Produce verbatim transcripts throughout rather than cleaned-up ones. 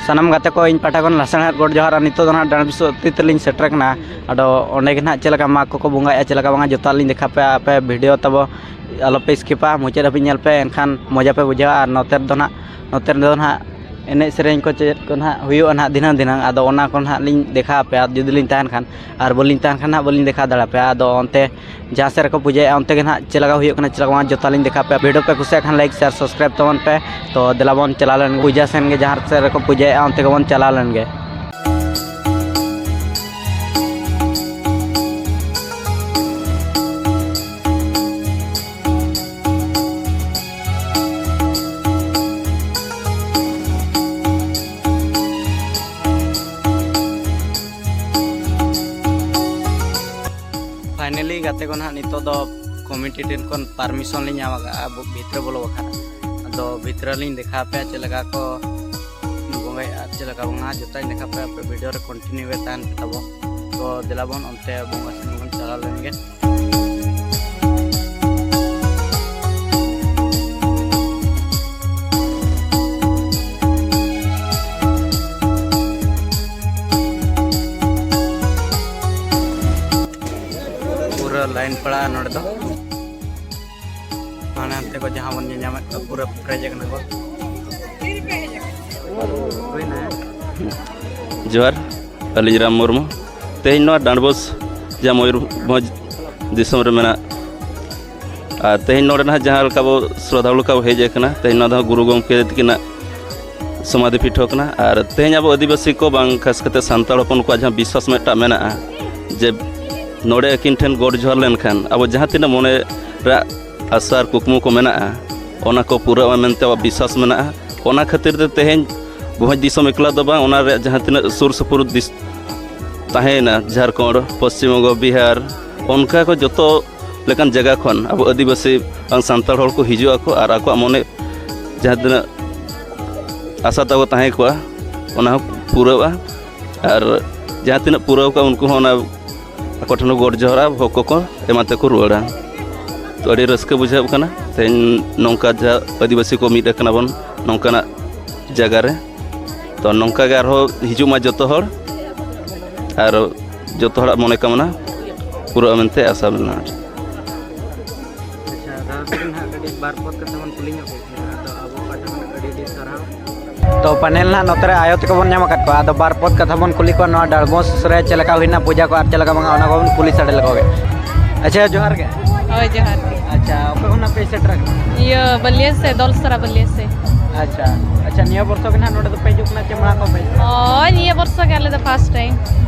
ᱥᱟᱱᱟᱢ ᱜᱟᱛᱮ ᱠᱚ, ᱤᱧ ᱯᱟᱦᱴᱟ ᱠᱷᱚᱱ ᱞᱟᱥᱟᱲᱦᱮᱫ ᱜᱚᱰ ᱡᱚᱦᱟᱨ᱾ ᱟᱨ ᱱᱤᱛᱚᱜ ᱫᱚ ᱱᱟᱦᱟᱜ ᱰᱟᱸᱰᱵᱳᱥ ᱟᱹᱛᱤ ᱛᱮᱞᱤᱧ ᱥᱮᱴᱮᱨ ᱠᱟᱱᱟ᱾ ᱟᱫᱚ ᱚᱸᱰᱮ ᱜᱮ ᱱᱟᱦᱟᱜ ᱪᱮᱫ ᱞᱮᱠᱟ ᱢᱟᱜᱽ ᱠᱚᱠᱚ ᱵᱚᱸᱜᱟᱭᱮᱫᱼᱟ, ᱪᱮᱫ ᱞᱮᱠᱟ ᱵᱟᱝᱟ, ᱡᱚᱛᱚᱣᱟᱜ ᱞᱤᱧ ᱫᱮᱠᱷᱟᱣ ᱯᱮᱭᱟ᱾ ᱟᱯᱮ ᱵᱷᱤᱰᱤᱭᱳ ᱛᱟᱵᱚ ᱟᱞᱚᱯᱮ ᱥᱠᱤᱯᱟ, ᱢᱩᱪᱟᱹᱫ ᱦᱟᱹᱵᱤᱡ ᱧᱮᱞ ᱯᱮ, ᱮᱱᱠᱷᱟᱱ ᱢᱚᱡᱟ ᱯᱮ ᱵᱩᱡᱷᱟᱹᱣᱟ᱾ ᱟᱨ ᱱᱚᱛᱮ ᱨᱮᱫᱚ ᱱᱟᱦᱟᱜ, ᱱᱚᱛᱮ ᱨᱮᱫᱚ ᱱᱟᱦᱟᱜ ᱮᱱᱮᱡ ᱥᱮᱨᱮᱧ ᱠᱚ ᱪᱮᱫ ᱠᱚ ᱱᱟᱦᱟᱜ ᱦᱩᱭᱩᱜᱼᱟ ᱱᱟᱦᱟᱜ ᱫᱷᱤᱱᱟᱹᱝ ᱫᱷᱤᱱᱟᱹᱝ᱾ ᱟᱫᱚ ᱚᱱᱟ ᱠᱚ ᱱᱟᱦᱟᱜ ᱞᱤᱧ ᱫᱮᱠᱷᱟᱣ ᱟᱯᱮᱭᱟ ᱡᱩᱫᱤ ᱞᱤᱧ ᱛᱟᱦᱮᱱ ᱠᱷᱟᱱ, ᱟᱨ ᱵᱟᱹᱞᱤᱧ ᱛᱟᱦᱮᱱ ᱠᱷᱟᱱ ᱱᱟᱦᱟᱜ ᱵᱟᱹᱞᱤᱧ ᱫᱮᱠᱷᱟᱣ ᱫᱟᱲᱮᱭᱟᱯᱮᱭᱟ᱾ ᱟᱫᱚ ᱚᱱᱛᱮ ᱡᱟᱦᱟᱸ ᱥᱮᱫ ᱨᱮᱠᱚ ᱯᱩᱡᱟᱹᱭᱮᱫᱼᱟ, ᱚᱱᱛᱮ ᱜᱮ ᱱᱟᱦᱟᱜ ᱪᱮᱫ ᱞᱮᱠᱟ ᱦᱩᱭᱩᱜ ᱠᱟᱱᱟ, ᱪᱮᱫ ᱞᱮᱠᱟ ᱵᱟᱝ, ᱡᱚᱛᱚ ᱞᱤᱧ ᱫᱮᱠᱷᱟᱣ ᱯᱮᱭᱟ᱾ ᱵᱷᱤᱰᱤᱭᱳ ᱯᱮ ᱠᱩᱥᱤᱭᱟᱜ ᱠᱷᱟᱱ ᱞᱟᱭᱤᱠ, ᱥᱮᱭᱟᱨ, ᱥᱟᱵᱥᱠᱨᱟᱭᱤᱵ ᱛᱟᱵᱚᱱ ᱯᱮ᱾ ᱛᱚ ᱫᱮᱞᱟ ᱵᱚᱱ ᱪᱟᱞᱟᱣ ᱞᱮᱱ ᱜᱮ ᱯᱩᱡᱟᱹ ᱥᱮᱱ ᱜᱮ, ᱡᱟᱦᱟᱸ ᱥᱮᱫ ᱨᱮᱠᱚ ᱯᱩᱡᱟᱹᱭᱮᱫᱼᱟ, ᱚᱱᱛᱮ ᱜᱮᱵᱚᱱ ᱪᱟᱞᱟᱣ ᱞᱮᱱ ᱜᱮ᱾ ᱯᱷᱟᱭᱱᱟᱞᱤ ᱜᱟᱛᱮ ᱠᱚ ᱱᱟᱦᱟᱜ, ᱱᱤᱛᱚᱜ ᱫᱚ ᱠᱚᱢᱤᱴᱤ ᱴᱷᱮᱱ ᱠᱷᱚᱱ ᱯᱟᱨᱢᱤᱥᱚᱱ ᱞᱤᱧ ᱧᱟᱢ ᱟᱠᱟᱫᱼᱟ ᱵᱷᱤᱛᱨᱤ ᱵᱚᱞᱚ ᱵᱟᱠᱷᱨᱟ᱾ ᱟᱫᱚ ᱵᱷᱤᱛᱨᱤ ᱞᱤᱧ ᱫᱮᱠᱷᱟᱣ ᱟᱯᱮᱭᱟ ᱪᱮᱫ ᱞᱮᱠᱟ ᱠᱚ ᱵᱚᱸᱜᱟᱭᱮᱫᱼᱟ, ᱪᱮᱫ ᱞᱮᱠᱟ ᱵᱟᱝᱟ, ᱡᱚᱛᱚᱧ ᱫᱮᱠᱷᱟᱣ ᱟᱯᱮᱭᱟ᱾ ᱟᱯᱮ ᱵᱷᱤᱰᱤᱭᱳ ᱨᱮ ᱠᱚᱱᱴᱤᱱᱤᱭᱩ ᱜᱮ ᱛᱟᱦᱮᱱ ᱯᱮ ᱛᱟᱵᱚ᱾ ᱛᱚ ᱫᱮᱞᱟ ᱵᱚᱱ ᱚᱱᱛᱮ ᱵᱚᱸᱜᱟ ᱥᱮᱱ ᱵᱚᱱ ᱪᱟᱞᱟᱣ ᱞᱮᱱ ᱜᱮ᱾ ᱯᱩᱨᱟᱹ ᱞᱟᱭᱤᱱ ᱯᱟᱲᱟᱜᱼᱟ ᱱᱚᱰᱮ ᱫᱚ᱾ ᱦᱟᱱᱮ ᱦᱟᱱᱛᱮ ᱠᱚ ᱡᱟᱦᱟᱸ ᱵᱚᱱ ᱧᱮᱧᱟᱢᱮᱫ ᱠᱚᱣᱟ, ᱯᱩᱨᱟᱹ ᱯᱮᱨᱮᱡ ᱟᱠᱟᱱᱟ ᱠᱚ᱾ ᱡᱚᱦᱟᱨ, ᱟᱹᱞᱤᱧ ᱨᱟᱢ ᱢᱩᱨᱢᱩ᱾ ᱛᱮᱦᱮᱧ ᱱᱚᱣᱟ ᱰᱟᱸᱰᱵᱳᱥ, ᱡᱟᱦᱟᱸ ᱢᱚᱭᱩᱨᱵᱷᱚᱸᱡᱽ ᱫᱤᱥᱚᱢ ᱨᱮ ᱢᱮᱱᱟᱜ, ᱟᱨ ᱛᱮᱦᱮᱧ ᱱᱚᱰᱮ ᱱᱟᱦᱟᱜ ᱡᱟᱦᱟᱸ ᱞᱮᱠᱟ ᱵᱚ ᱥᱨᱚᱫᱷᱟᱞᱩ ᱞᱮᱠᱟ ᱵᱚ ᱦᱮᱡ ᱟᱠᱟᱱᱟ, ᱛᱮᱦᱮᱧ ᱱᱚᱣᱟ ᱫᱚ ᱜᱩᱨᱩ ᱜᱚᱢᱠᱮ ᱛᱟᱹᱠᱤᱱᱟᱜ ᱥᱚᱢᱟᱫᱷᱤ ᱯᱤᱴᱷ ᱠᱟᱱᱟ᱾ ᱟᱨ ᱛᱮᱦᱮᱧ ᱟᱵᱚ ᱟᱹᱫᱤᱵᱟᱹᱥᱤ ᱠᱚ, ᱵᱟᱝ ᱠᱷᱟᱥ ᱠᱟᱛᱮ ᱥᱟᱱᱛᱟᱲ ᱦᱚᱯᱚᱱ ᱠᱚᱣᱟᱜ ᱡᱟᱦᱟᱸ ᱵᱤᱥᱣᱟᱥ ᱢᱤᱫᱴᱟᱝ ᱢᱮᱱᱟᱜᱼᱟ, ᱡᱮ ᱱᱚᱰᱮ ᱟᱹᱠᱤᱱ ᱴᱷᱮᱱ ᱜᱚᱰ ᱡᱚᱦᱟᱨ ᱞᱮᱱᱠᱷᱟᱱ ᱟᱵᱚ ᱡᱟᱦᱟᱸ ᱛᱤᱱᱟᱹᱜ ᱢᱚᱱᱮ ᱨᱮ ᱟᱥᱟ ᱟᱨ ᱠᱩᱠᱢᱩ ᱠᱚ ᱢᱮᱱᱟᱜᱼᱟ, ᱚᱱᱟ ᱠᱚ ᱯᱩᱨᱟᱹᱜᱼᱟ ᱢᱮᱱᱛᱮ ᱟᱵᱚᱣᱟᱜ ᱵᱤᱥᱣᱟᱥ ᱢᱮᱱᱟᱜᱼᱟ᱾ ᱚᱱᱟ ᱠᱷᱟᱹᱛᱤᱨ ᱛᱮ ᱛᱮᱦᱮᱧ ᱵᱷᱚᱸᱡᱽ ᱫᱤᱥᱚᱢ ᱮᱠᱞᱟ ᱫᱚ ᱵᱟᱝ, ᱚᱱᱟ ᱨᱮᱭᱟᱜ ᱡᱟᱦᱟᱸ ᱛᱤᱱᱟᱹᱜ ᱥᱩᱨ ᱥᱩᱯᱩᱨ ᱫᱤᱥ-, ᱛᱟᱦᱮᱸᱭᱮᱱᱟ, ᱡᱷᱟᱲᱠᱷᱚᱸᱰ, ᱯᱚᱥᱪᱤᱢ ᱵᱚᱝᱜᱚ, ᱵᱤᱦᱟᱨ, ᱚᱱᱠᱟ ᱠᱚ ᱡᱚᱛᱚ ᱞᱮᱠᱟᱱ ᱡᱟᱭᱜᱟ ᱠᱷᱚᱱ ᱟᱵᱚ ᱟᱹᱫᱤᱵᱟᱹᱥᱤ ᱵᱟᱝ ᱥᱟᱱᱛᱟᱲ ᱦᱚᱲ ᱠᱚ ᱦᱤᱡᱩᱜ ᱟᱠᱚ ᱟᱨ ᱟᱠᱚᱣᱟᱜ ᱢᱚᱱᱮ ᱡᱟᱦᱟᱸ ᱛᱤᱱᱟᱹᱜ ᱟᱥᱟ ᱛᱟᱠᱚ ᱛᱟᱦᱮᱸ ᱠᱚᱜᱼᱟ, ᱚᱱᱟ ᱦᱚᱸ ᱯᱩᱨᱟᱹᱜᱼᱟ᱾ ᱟᱨ ᱡᱟᱦᱟᱸ ᱛᱤᱱᱟᱹᱜ ᱯᱩᱨᱟᱹᱣ ᱠᱟᱜᱼᱟ, ᱩᱱᱠᱩ ᱦᱚᱸ ᱚᱱᱟ ᱟᱠᱚ ᱴᱷᱮᱱ ᱠᱚ ᱜᱚᱰ ᱡᱚᱦᱟᱨᱟ, ᱵᱷᱳᱜᱽ ᱠᱚᱠᱚ ᱮᱢᱟ ᱛᱮᱠᱚ ᱨᱩᱣᱟᱹᱲᱟ᱾ ᱛᱚ, ᱟᱹᱰᱤ ᱨᱟᱹᱥᱠᱟᱹ ᱵᱩᱡᱷᱟᱹᱜ ᱠᱟᱱᱟ ᱛᱮᱦᱮᱧ ᱱᱚᱝᱠᱟ ᱡᱟ ᱟᱹᱫᱤᱵᱟᱹᱥᱤ ᱠᱚ ᱢᱤᱫ ᱟᱠᱟᱱᱟ ᱵᱚᱱ ᱱᱚᱝᱠᱟᱱᱟᱜ ᱡᱟᱭᱜᱟ ᱨᱮ᱾ ᱛᱚ ᱱᱚᱝᱠᱟ ᱜᱮ ᱟᱨᱦᱚᱸ ᱦᱤᱡᱩᱜ ᱢᱟ ᱡᱚᱛᱚ ᱦᱚᱲ, ᱟᱨ ᱡᱚᱛᱚ ᱦᱚᱲᱟᱜ ᱢᱚᱱᱮ ᱠᱟᱢᱚᱱᱟ ᱯᱩᱨᱟᱹᱜᱼᱟ ᱢᱮᱱᱛᱮ ᱟᱥᱟ ᱢᱮᱱᱟᱜᱼᱟ᱾ ᱟᱪᱪᱷᱟ, ᱫᱟᱫᱟ ᱛᱟᱹᱠᱤᱱ ᱦᱟᱸᱜ ᱠᱟᱹᱴᱤᱡ ᱵᱟᱨ ᱯᱚᱫ ᱠᱟᱛᱷᱟ ᱵᱚᱱ ᱠᱩᱞᱤ ᱧᱚᱜ ᱠᱮᱫ ᱠᱤᱱᱟ, ᱟᱫᱚ ᱟᱵᱚ ᱯᱟᱦᱴᱟ ᱠᱷᱚᱱ ᱟᱹᱰᱤ ᱟᱹᱰᱤ ᱥᱟᱨᱦᱟᱣ᱾ ᱛᱚ ᱯᱟᱱᱮᱞ ᱱᱟᱦᱟᱜ ᱱᱚᱛᱮ ᱨᱮ ᱟᱭᱳ ᱛᱟᱠᱚ ᱵᱚᱱ ᱧᱟᱢ ᱟᱠᱟᱫ ᱠᱚᱣᱟ, ᱟᱫᱚ ᱵᱟᱨ ᱯᱚᱫ ᱠᱟᱛᱷᱟ ᱵᱚᱱ ᱠᱩᱞᱤ ᱠᱚᱣᱟ, ᱱᱚᱣᱟ ᱰᱟᱲᱵᱚᱥ ᱨᱮ ᱪᱮᱫ ᱞᱮᱠᱟ ᱦᱩᱭᱱᱟ ᱯᱩᱡᱟ ᱠᱚ ᱟᱨ ᱪᱮᱫ ᱞᱮᱠᱟ ᱵᱟᱝᱟ, ᱚᱱᱟ ᱠᱚᱵᱚᱱ ᱠᱩᱞᱤ ᱥᱟᱰᱮ ᱞᱮᱠᱚ ᱜᱮ᱾ ᱟᱪᱪᱷᱟ, ᱡᱚᱦᱟᱨ ᱜᱮ᱾ ᱦᱳᱭ, ᱡᱚᱦᱟᱨ ᱜᱮ᱾ ᱟᱪᱪᱷᱟ, ᱚᱠᱟ ᱠᱷᱚᱱᱟᱜ ᱯᱮ ᱥᱮᱴᱮᱨ ᱟᱠᱟᱱᱟ? ᱤᱭᱟᱹ, ᱵᱟᱹᱞᱤᱭᱟᱹ ᱥᱮ, ᱫᱚᱞᱥᱚᱨᱟ ᱵᱟᱹᱞᱤᱭᱟᱹ ᱥᱮ᱾ ᱟᱪᱪᱷᱟ, ᱟᱪᱪᱷᱟ, ᱱᱤᱭᱟᱹ ᱵᱚᱨᱥᱚ ᱜᱮ ᱱᱟᱦᱟᱜ ᱱᱚᱰᱮ ᱫᱚᱯᱮ ᱦᱤᱡᱩᱜ ᱠᱟᱱᱟ ᱪᱮ ᱢᱟᱲᱟᱝ ᱠᱷᱚᱱ ᱯᱮ ᱦᱤᱡᱩᱜ ᱠᱟᱱᱟ? ᱦᱳᱭ, ᱱᱤᱭᱟᱹ ᱵᱚᱨᱥᱚ ᱜᱮ ᱟᱞᱮ ᱫᱚ first time᱾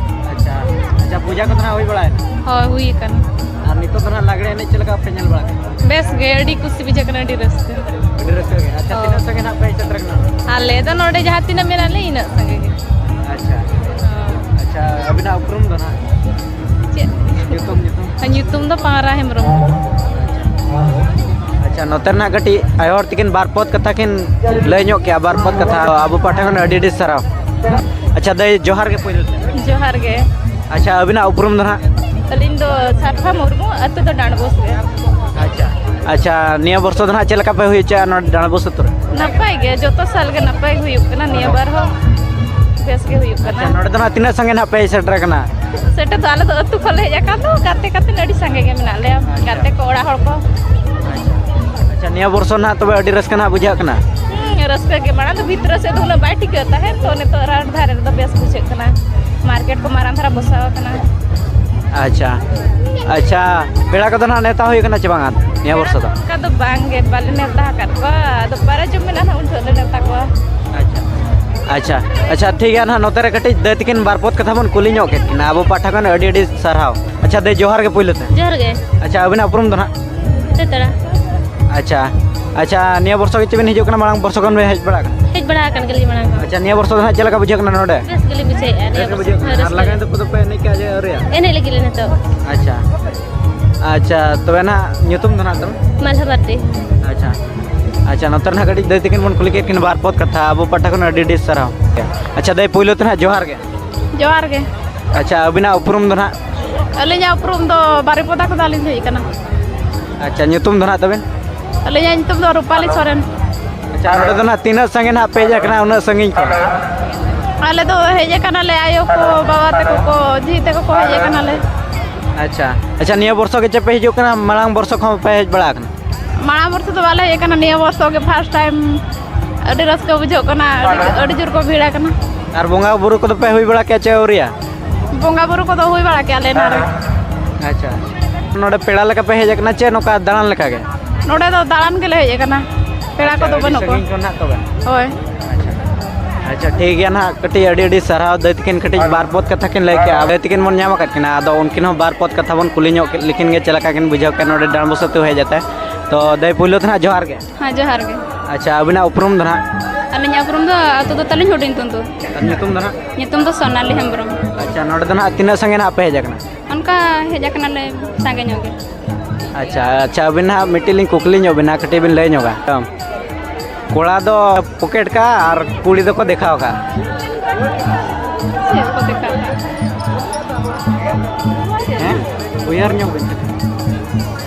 ᱟᱪᱪᱷᱟ, ᱟᱪᱪᱷᱟ, ᱯᱩᱡᱟ ᱠᱚᱫᱚ ᱱᱟᱦᱟᱜ ᱦᱩᱭ ᱵᱟᱲᱟᱭᱮᱱᱟ? ᱦᱳᱭ, ᱦᱩᱭ ᱟᱠᱟᱱᱟ᱾ ᱟᱨ ᱱᱤᱛᱚᱜ ᱫᱚ ᱱᱟᱦᱟᱜ ᱞᱟᱜᱽᱲᱮ ᱮᱱᱮᱡ ᱪᱮᱫ ᱞᱮᱠᱟ ᱯᱮ ᱧᱮᱞ ᱵᱟᱲᱟ ᱠᱮᱫᱟ? ᱵᱮᱥ ᱜᱮ, ᱟᱹᱰᱤ ᱠᱩᱥᱤ ᱵᱩᱡᱷᱟᱹᱜ ᱠᱟᱱᱟ, ᱟᱹᱰᱤ ᱨᱟᱹᱥᱠᱟᱹ᱾ ᱟᱹᱰᱤ ᱨᱟᱹᱥᱠᱟᱹ ᱜᱮ᱾ ᱟᱪᱪᱷᱟ, ᱦᱳᱭ᱾ ᱛᱤᱱᱟᱹᱜ ᱥᱟᱺᱜᱤᱧ ᱱᱟᱦᱟᱜ ᱯᱮ ᱥᱮᱴᱮᱨ ᱠᱟᱱᱟ? ᱟᱞᱮ ᱫᱚ ᱱᱚᱰᱮ ᱡᱟᱦᱟᱸ ᱛᱤᱱᱟᱹᱜ ᱢᱮᱱᱟᱜ ᱞᱮ, ᱤᱱᱟᱹᱜ ᱥᱟᱺᱜᱤᱧ ᱜᱮ᱾ ᱟᱪᱪᱷᱟ᱾ ᱦᱳᱭ᱾ ᱟᱪᱪᱷᱟ, ᱟᱹᱵᱤᱱᱟᱜ ᱩᱯᱨᱩᱢ ᱫᱚ ᱱᱟᱦᱟᱜ? ᱪᱮᱫ? ᱧᱩᱛᱩᱢ, ᱧᱩᱛᱩᱢ? ᱧᱩᱛᱩᱢ ᱫᱚ ᱯᱟᱣᱨᱟ ᱦᱮᱢᱵᱨᱚᱢ᱾ ᱟᱪᱪᱷᱟ, ᱱᱚᱛᱮ ᱨᱮᱱᱟᱜ ᱠᱟᱹᱴᱤᱡ ᱟᱭᱳ ᱦᱚᱲ ᱛᱟᱹᱠᱤᱱ ᱵᱟᱨ ᱯᱚᱫ ᱠᱟᱛᱷᱟ ᱠᱤᱱ ᱞᱟᱹᱭ ᱧᱚᱜ ᱠᱮᱜᱼᱟ, ᱵᱟᱨ ᱯᱚᱫ ᱠᱟᱛᱷᱟ᱾ ᱟᱵᱚ ᱯᱟᱦᱴᱟ ᱠᱷᱚᱱ ᱟᱹᱰᱤ ᱟᱹᱰᱤ ᱥᱟᱨᱦᱟᱣ᱾ ᱟᱪᱪᱷᱟ ᱫᱟᱹᱭ, ᱡᱚᱦᱟᱨ ᱜᱮ ᱯᱳᱭᱞᱳ ᱛᱮ᱾ ᱡᱚᱦᱟᱨ ᱜᱮ᱾ ᱟᱪᱪᱷᱟ, ᱟᱹᱵᱤᱱᱟᱜ ᱩᱯᱨᱩᱢ ᱫᱚ ᱱᱟᱦᱟᱜ? ᱟᱹᱞᱤᱧ ᱫᱚ ᱥᱟᱨᱯᱷᱟ ᱢᱩᱨᱢᱩ, ᱟᱹᱛᱩ ᱫᱚ ᱰᱟᱸᱰᱵᱳᱥ ᱜᱮ᱾ ᱟᱪᱪᱷᱟ, ᱟᱪᱪᱷᱟ, ᱱᱤᱭᱟᱹ ᱵᱚᱨᱥᱚ ᱫᱚ ᱱᱟᱦᱟᱜ ᱪᱮᱫ ᱞᱮᱠᱟ ᱯᱮ ᱦᱩᱭ ᱦᱚᱪᱚᱭᱟ ᱱᱚᱰᱮ ᱰᱟᱸᱰᱵᱳᱥ ᱟᱹᱛᱩ ᱨᱮ? ᱱᱟᱯᱟᱭ ᱜᱮ, ᱡᱚᱛᱚ ᱥᱟᱞ ᱜᱮ ᱱᱟᱯᱟᱭ ᱜᱮ ᱦᱩᱭᱩᱜ ᱠᱟᱱᱟ, ᱱᱤᱭᱟᱹ ᱵᱟᱨ ᱦᱚᱸ ᱵᱮᱥ ᱜᱮ ᱦᱩᱭᱩᱜ ᱠᱟᱱᱟ᱾ ᱟᱪᱪᱷᱟ, ᱱᱚᱰᱮ ᱫᱚ ᱱᱟᱦᱟᱜ ᱛᱤᱱᱟᱹᱜ ᱥᱟᱸᱜᱮ ᱱᱟᱦᱟᱜ ᱯᱮ ᱥᱮᱴᱮᱨ ᱟᱠᱟᱱᱟ? ᱥᱮᱴᱮᱨ ᱫᱚ ᱟᱞᱮ ᱫᱚ ᱟᱹᱛᱩ ᱠᱷᱚᱱ ᱞᱮ ᱦᱮᱡ ᱟᱠᱟᱱ ᱫᱚ, ᱜᱟᱛᱮ ᱜᱟᱛᱮ ᱟᱹᱰᱤ ᱥᱟᱸᱜᱮ ᱜᱮ ᱢᱮᱱᱟᱜ ᱞᱮᱭᱟ, ᱟᱪᱪᱷᱟ᱾ ᱜᱟᱛᱮ ᱠᱚ, ᱚᱲᱟᱜ ᱦᱚᱲ ᱠᱚ᱾ ᱟᱪᱪᱷᱟ, ᱱᱤᱭᱟᱹ ᱵᱚᱨᱥᱚ ᱱᱟᱦᱟᱜ ᱛᱚᱵᱮ ᱟᱹᱰᱤ ᱨᱟᱹᱥᱠᱟᱹ ᱱᱟᱦᱟᱜ ᱵᱩᱡᱷᱟᱹᱜ ᱠᱟᱱᱟ? ᱦᱩᱸ, ᱨᱟᱹᱥᱠᱟᱹ ᱜᱮ᱾ ᱢᱟᱲᱟᱝ ᱫᱚ ᱵᱷᱤᱛᱨᱤ ᱥᱮᱫ ᱫᱚ ᱩᱱᱟᱹᱜ ᱵᱟᱭ ᱴᱷᱤᱠᱟᱹᱜ ᱛᱟᱦᱮᱸᱫ, ᱛᱚ ᱱᱤᱛᱚᱜ ᱨᱟᱱ ᱫᱷᱟᱨᱮ ᱨᱮᱫᱚ ᱵᱮᱥ ᱵᱩᱡᱷᱟᱹᱜ ᱠᱟᱱᱟ᱾ ᱢᱟᱨᱠᱮᱴ ᱠᱚ ᱢᱟᱨᱟᱝ ᱫᱷᱟᱨᱟ ᱵᱚᱥᱟᱣ ᱟᱠᱟᱱᱟ᱾ ᱟᱪᱪᱷᱟ, ᱟᱪᱪᱷᱟ, ᱯᱮᱲᱟ ᱠᱚᱫᱚ ᱱᱟᱦᱟᱜ ᱱᱮᱣᱛᱟ ᱦᱩᱭ ᱟᱠᱟᱱᱟ ᱪᱮ ᱵᱟᱝᱟ ᱱᱤᱭᱟᱹ ᱵᱚᱨᱥᱚ ᱫᱚ? ᱚᱱᱠᱟ ᱫᱚ ᱵᱟᱝ ᱜᱮ, ᱵᱟᱞᱮ ᱱᱮᱣᱛᱟ ᱟᱠᱟᱫ ᱠᱚᱣᱟ᱾ ᱟᱫᱚ ᱯᱟᱨᱟ ᱡᱚᱢ ᱢᱮᱱᱟᱜᱼᱟ ᱱᱟᱦᱟᱜ, ᱩᱱ ᱡᱚᱦᱚᱜ ᱞᱮ ᱱᱮᱣᱛᱟ ᱠᱚᱣᱟ᱾ ᱟᱪᱪᱷᱟ, ᱟᱪᱪᱷᱟ, ᱟᱪᱪᱷᱟ, ᱴᱷᱤᱠ ᱜᱮᱭᱟ ᱱᱟᱦᱟᱜ, ᱱᱚᱛᱮ ᱨᱮ ᱠᱟᱹᱴᱤᱡ ᱫᱟᱹᱭ ᱛᱟᱹᱠᱤᱱ ᱵᱟᱨ ᱯᱚᱫ ᱠᱟᱛᱷᱟ ᱵᱚᱱ ᱠᱩᱞᱤ ᱧᱚᱜ ᱠᱮᱫ ᱠᱤᱱᱟ᱾ ᱟᱵᱚ ᱯᱟᱦᱴᱟ ᱠᱷᱚᱱ ᱟᱹᱰᱤ ᱟᱹᱰᱤ ᱥᱟᱨᱦᱟᱣ᱾ ᱟᱪᱪᱷᱟ ᱫᱟᱹᱭ, ᱡᱚᱦᱟᱨ ᱜᱮ ᱯᱳᱭᱞᱳ ᱛᱮ᱾ ᱡᱚᱦᱟᱨ ᱜᱮ᱾ ᱟᱪᱪᱷᱟ, ᱟᱹᱵᱤᱱᱟᱜ ᱩᱯᱨᱩᱢ ᱫᱚ ᱱᱟᱦᱟᱜ? ᱪᱮᱛᱟᱲᱟ᱾ ᱟᱪᱪᱷᱟ, ᱟᱪᱪᱷᱟ, ᱱᱤᱭᱟᱹ ᱵᱚᱨᱥᱚ ᱜᱮ ᱪᱮᱫ ᱵᱤᱱ ᱦᱤᱡᱩᱜ ᱠᱟᱱᱟ? ᱢᱟᱲᱟᱝ ᱵᱚᱨᱥᱚ ᱠᱷᱚᱱ ᱵᱤᱱ ᱦᱮᱡ ᱵᱟᱲᱟ ᱟᱠᱟᱱᱟ? ᱦᱮᱡ ᱵᱟᱲᱟ ᱟᱠᱟᱱ ᱜᱮᱭᱟᱞᱤᱧ ᱢᱟᱲᱟᱝ ᱦᱚᱸ᱾ ᱟᱪᱪᱷᱟ, ᱱᱤᱭᱟᱹ ᱵᱚᱨᱥᱚ ᱫᱚ ᱱᱟᱦᱟᱜ ᱪᱮᱫ ᱞᱮᱠᱟ ᱵᱩᱡᱷᱟᱹᱜ ᱠᱟᱱᱟ ᱱᱚᱰᱮ? ᱵᱮᱥ ᱜᱮᱞᱤᱧ ᱵᱩᱡᱷᱟᱹᱣᱮᱫᱼᱟ ᱱᱤᱭᱟᱹ ᱵᱮᱥ ᱜᱮ ᱵᱚᱨᱥᱚ᱾ ᱵᱩᱡᱷᱟᱹᱜ ᱠᱟᱱᱟ᱾ ᱦᱮᱸ, ᱟᱨ ᱨᱟᱹᱥᱠᱟᱹ ᱞᱟᱜᱽᱬᱮ ᱜᱮ᱾ ᱮᱱᱮᱡ ᱠᱚᱫᱚ ᱯᱮ ᱮᱱᱮᱡ ᱠᱮᱜᱼᱟ ᱡᱮ ᱟᱹᱣᱨᱤᱭᱟ? ᱮᱱᱮᱡ ᱞᱟᱹᱜᱤᱫ ᱞᱮ ᱱᱤᱛᱚᱜ᱾ ᱟᱪᱪᱷᱟ, ᱟᱪᱪᱷᱟ, ᱛᱚᱵᱮ ᱱᱟᱦᱟᱜ ᱧᱩᱛᱩᱢ ᱫᱚ ᱱᱟᱦᱟᱜ ᱛᱟᱢ? ᱢᱟᱞᱦᱟ ᱢᱟᱨᱰᱤ᱾ ᱟᱪᱪᱷᱟ, ᱟᱪᱪᱷᱟ, ᱱᱚᱛᱮ ᱨᱮ ᱱᱟᱦᱟᱜ ᱠᱟᱹᱴᱤᱡ ᱫᱟᱹᱭ ᱛᱟᱹᱠᱤᱱ ᱵᱚᱱ ᱠᱩᱞᱤ ᱠᱮᱫ ᱠᱤᱱᱟ ᱵᱟᱨ ᱯᱚᱫ ᱠᱟᱛᱷᱟ, ᱟᱵᱚ ᱯᱟᱦᱴᱟ ᱠᱷᱚᱱ ᱟᱹᱰᱤ ᱟᱹᱰᱤ ᱥᱟᱨᱦᱟᱣ᱾ ᱟᱪᱪᱷᱟ ᱫᱟᱹᱭ, ᱯᱳᱭᱞᱳ ᱛᱮ ᱱᱟᱦᱟᱜ ᱡᱚᱦᱟᱨ ᱜᱮ᱾ ᱡᱚᱦᱟᱨ ᱜᱮ᱾ ᱟᱪᱪᱷᱟ, ᱟᱹᱵᱤᱱᱟᱜ ᱩᱯᱨᱩᱢ ᱫᱚ ᱱᱟᱦᱟᱜ? ᱟᱹᱞᱤᱧᱟᱜ ᱩᱯᱨᱩᱢ ᱫᱚ ᱵᱟᱨᱤᱯᱚᱫᱟ ᱠᱷᱚᱱ ᱟᱹᱞᱤᱧ ᱫᱚ ᱦᱮᱡ ᱠᱟᱱᱟ᱾ ᱟᱪᱪᱷᱟ, ᱧᱩᱛᱩᱢ ᱫᱚ ᱱᱟᱦᱟᱜ ᱛᱟᱵᱮᱱ? ᱟᱹᱞᱤᱧᱟᱜ ᱧᱩᱛᱩᱢ ᱫᱚ ᱨᱩᱯᱟᱞᱤ ᱥᱚᱨᱮᱱ᱾ ᱟᱪᱪᱷᱟ, ᱱᱚᱰᱮ ᱫᱚ ᱱᱟᱦᱟᱜ ᱛᱤᱱᱟᱹᱜ ᱥᱟᱸᱜᱮ ᱱᱟᱦᱟᱜ ᱯᱮ ᱦᱮᱡ ᱟᱠᱟᱱᱟ ᱩᱱᱟᱹᱜ ᱥᱟᱺᱜᱤᱧ ᱠᱷᱚᱱ? ᱟᱞᱮ ᱫᱚ ᱦᱮᱡ ᱟᱠᱟᱱᱟᱞᱮ, ᱟᱭᱳ ᱠᱚ, ᱵᱟᱵᱟ ᱛᱟᱠᱚ ᱠᱚ, ᱡᱷᱤ ᱛᱟᱠᱚ ᱠᱚ ᱦᱮᱡ ᱟᱠᱟᱱᱟᱞᱮ᱾ ᱟᱪᱪᱷᱟ᱾ ᱟᱪᱪᱷᱟ, ᱱᱤᱭᱟᱹ ᱵᱚᱨᱥᱚ ᱜᱮ ᱪᱮᱫ ᱯᱮ ᱦᱤᱡᱩᱜ ᱠᱟᱱᱟ? ᱢᱟᱲᱟᱝ ᱵᱚᱨᱥᱚ ᱠᱷᱚᱱ ᱯᱮ ᱦᱮᱡ ᱵᱟᱲᱟ ᱟᱠᱟᱱᱟ? ᱢᱟᱲᱟᱝ ᱵᱚᱨᱥᱚ ᱫᱚ ᱵᱟᱞᱮ ᱦᱮᱡ ᱟᱠᱟᱱᱟ, ᱱᱤᱭᱟᱹ ᱵᱚᱨᱥᱚ ᱜᱮ first time᱾ ᱟᱹᱰᱤ ᱨᱟᱹᱥᱠᱟᱹ ᱵᱩᱡᱷᱟᱹᱜ ᱠᱟᱱᱟ, ᱟᱹᱰᱤ, ᱟᱹᱰᱤ ᱡᱳᱨ ᱠᱚ ᱵᱷᱤᱲ ᱟᱠᱟᱱᱟ᱾ ᱟᱨ ᱵᱚᱸᱜᱟ ᱵᱩᱨᱩ ᱠᱚᱫᱚ ᱯᱮ ᱦᱩᱭ ᱵᱟᱲᱟ ᱠᱮᱜᱼᱟ ᱪᱮ ᱟᱹᱣᱨᱤᱭᱟ? ᱵᱚᱸᱜᱟ ᱵᱩᱨᱩ ᱠᱚᱫᱚ ᱦᱩᱭ ᱵᱟᱲᱟ ᱠᱮᱜᱼᱟ ᱞᱮ ᱮᱱᱟᱝ ᱨᱮ᱾ ᱟᱪᱪᱷᱟ᱾ ᱱᱚᱰᱮ ᱯᱮᱲᱟ ᱞᱮᱠᱟ ᱯᱮ ᱦᱮᱡ ᱟᱠᱟᱱᱟ ᱪᱮ ᱱᱚᱝᱠᱟ ᱫᱟᱬᱟᱱ ᱞᱮᱠᱟ ᱜᱮ? ᱱᱚᱰᱮ ᱫᱚ ᱫᱟᱬᱟᱱ ᱜᱮᱞᱮ ᱦᱮᱡ ᱟᱠᱟᱱᱟ, ᱯᱮᱲᱟ ᱟᱪᱪᱷᱟ, ᱠᱚᱫᱚ ᱟᱹᱰᱤ ᱵᱟᱹᱱᱩᱜ ᱠᱚᱣᱟ᱾ ᱥᱟᱺᱜᱤᱧ ᱠᱷᱚᱱ ᱱᱟᱦᱟᱜ ᱛᱚᱵᱮ? ᱦᱳᱭ᱾ ᱟᱪᱪᱷᱟ᱾ ᱟᱪᱪᱷᱟ, ᱴᱷᱤᱠ ᱜᱮᱭᱟ ᱱᱟᱦᱟᱜ, ᱠᱟᱹᱴᱤᱡ ᱟᱹᱰᱤ ᱟᱹᱰᱤ ᱥᱟᱨᱦᱟᱣ᱾ ᱫᱟᱹᱭ ᱛᱟᱹᱠᱤᱱ ᱠᱟᱹᱴᱤᱡ ᱵᱟᱨ ᱯᱚᱫ ᱠᱟᱛᱷᱟ ᱠᱤᱱ ᱞᱟᱹᱭ ᱠᱮᱜᱼᱟ, ᱫᱟᱹᱭ ᱛᱟᱹᱠᱤᱱ ᱵᱚᱱ ᱧᱟᱢ ᱟᱠᱟᱫ ᱠᱤᱱᱟ, ᱟᱫᱚ ᱩᱱᱠᱤᱱ ᱦᱚᱸ ᱵᱟᱨ ᱯᱚᱫ ᱠᱟᱛᱷᱟ ᱵᱚᱱ ᱠᱩᱞᱤ ᱧᱚᱜ ᱠᱮᱫ ᱞᱮᱠᱤᱱ ᱜᱮ ᱪᱮᱫ ᱞᱮᱠᱟ ᱠᱤᱱ ᱵᱩᱡᱷᱟᱹᱣ ᱠᱮᱫ ᱱᱚᱰᱮ ᱰᱟᱸᱰᱵᱚᱥ ᱟᱹᱛᱩ ᱦᱮᱡ ᱟᱛᱮ᱾ ᱛᱚ ᱫᱟᱹᱭ, ᱯᱩᱭᱞᱩ ᱛᱮ ᱱᱟᱦᱟᱜ ᱡᱚᱦᱟᱨ ᱜᱮ᱾ ᱦᱮᱸ, ᱡᱚᱦᱟᱨ ᱜᱮ᱾ ᱟᱪᱪᱷᱟ, ᱟᱹᱵᱤᱱᱟᱜ ᱩᱯᱨᱩᱢ ᱫᱚ ᱱᱟᱦᱟᱜ? ᱟᱹᱞᱤᱧᱟᱜ ᱩᱯᱨᱩᱢ ᱫᱚ ᱟᱹᱛᱩ ᱫᱚ ᱛᱟᱹᱞᱤᱧ ᱦᱩᱰᱤᱧ ᱛᱩᱱᱫᱩ᱾ ᱟᱨ ᱧᱩᱛᱩᱢ ᱫᱚ ᱱᱟᱦᱟᱜ? ᱧᱩᱛᱩᱢ ᱫᱚ ᱥᱳᱱᱟᱞᱤ ᱦᱮᱢᱵᱨᱚᱢ᱾ ᱟᱪᱪᱷᱟ, ᱱᱚᱰᱮ ᱫᱚ ᱱᱟᱦᱟᱜ ᱛᱤᱱᱟᱹᱜ ᱥᱟᱸᱜᱮ ᱱᱟᱦᱟᱜ ᱯᱮ ᱦᱮᱡ ᱟᱠᱟᱱᱟ? ᱚᱱᱠᱟ ᱦᱮᱡ ᱟᱠᱟᱱᱟᱞᱮ ᱥᱟᱸᱜᱮ ᱧᱚᱜ ᱜᱮ᱾ ᱟᱪᱪᱷᱟ, ᱟᱪᱪᱷᱟ, ᱟᱹᱵᱤᱱ ᱱᱟᱦᱟᱜ ᱢᱤᱫᱴᱤᱡ ᱞᱤᱧ ᱠᱩᱠᱞᱤ ᱧᱚᱜ ᱵᱤᱱᱟ, ᱠᱟᱹᱴᱤᱡ ᱵᱤᱱ ᱞᱟᱹᱭ ᱧᱚᱜᱟ᱾ ᱠᱚᱲᱟ ᱫᱚ ᱯᱚᱠᱮᱴ ᱠᱟᱜᱼᱟ ᱟᱨ ᱠᱩᱲᱤ ᱫᱚᱠᱚ ᱫᱮᱠᱷᱟᱣ ᱠᱟᱜᱼᱟ᱾ ᱪᱮᱫ ᱠᱚ ᱫᱮᱠᱷᱟᱣ ᱠᱟᱜᱼᱟ? ᱦᱮᱸ? ᱩᱭᱦᱟᱹᱨ ᱧᱚᱜ ᱵᱤᱱ᱾